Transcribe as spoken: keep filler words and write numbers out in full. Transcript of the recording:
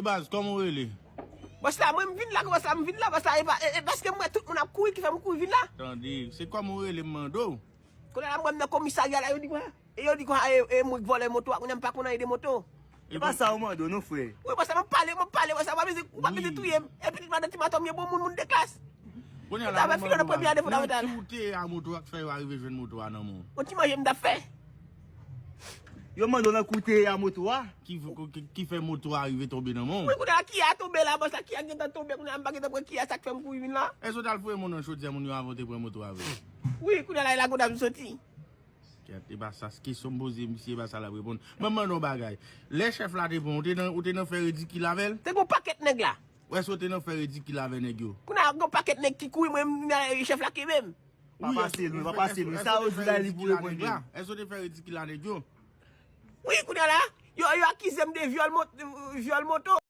Baz, kòman w rele? Bòs la, mwen m vin la, bòs la, m vin la, bòs la, e pa- e- e paske m wè tout moun ap kouri ki fè m kouri vin la. Tande, se kòman w rele m mande w? Kounye a la, m wè m nan komisarya la, yo di kwa? E yo di kwa, e, e mwen k vòlè moto a, kounye a m pa konn anyen de moto. E pa sa w mande w non, frè. Wi, bòs la, m ap pale, m ap pale, bòs la, w pa bezwen, w pa bezwen touye m. E pitit madan ti matom ye, bon moun, moun de klas. Kounye a Ou la, ta fè file nan premye ane nan fondamantal. Ki w te ye a moto a k fè yo a rive jwenn moto a nan men w? On ti manje m t ap fè. Yo mande w nan kou w te ye a moto a. Ki, ki, ki fè moto a rive tonbe nan men w? Wi, kounye a la, Kia tonbe la, bòs la, Kia gentan tonbe, kounye a la, m pa gentan pran Kia, sa k fè m kouri vin la. Èske w t al foure men w nan chodyè moun yo avan w te pran moto a vre? Wi, kounye a la, e la konn ap soti. Kèt, e pa sa, kesyon m poze misye, e pa sa l ap reponn. Mwen mande w bagay. Lè chèf la te pran w, ou te nan, ou te nan fè ridikil avè l? Te gon pakèt nèg la. Ou èske w te nan fè ridikil avè nèg yo? Kounye a, gon pakèt nèg ki kouri, mwen, mwen, chèf la kenbe m. Pa pase lwen, pa pase lwen. Sa yo di la, li pou reponn byen. Èske w te fè ridikil a nèg yo? Wi, kounye a la, yo, yo akize m de vyòl mot-, vyòl moto.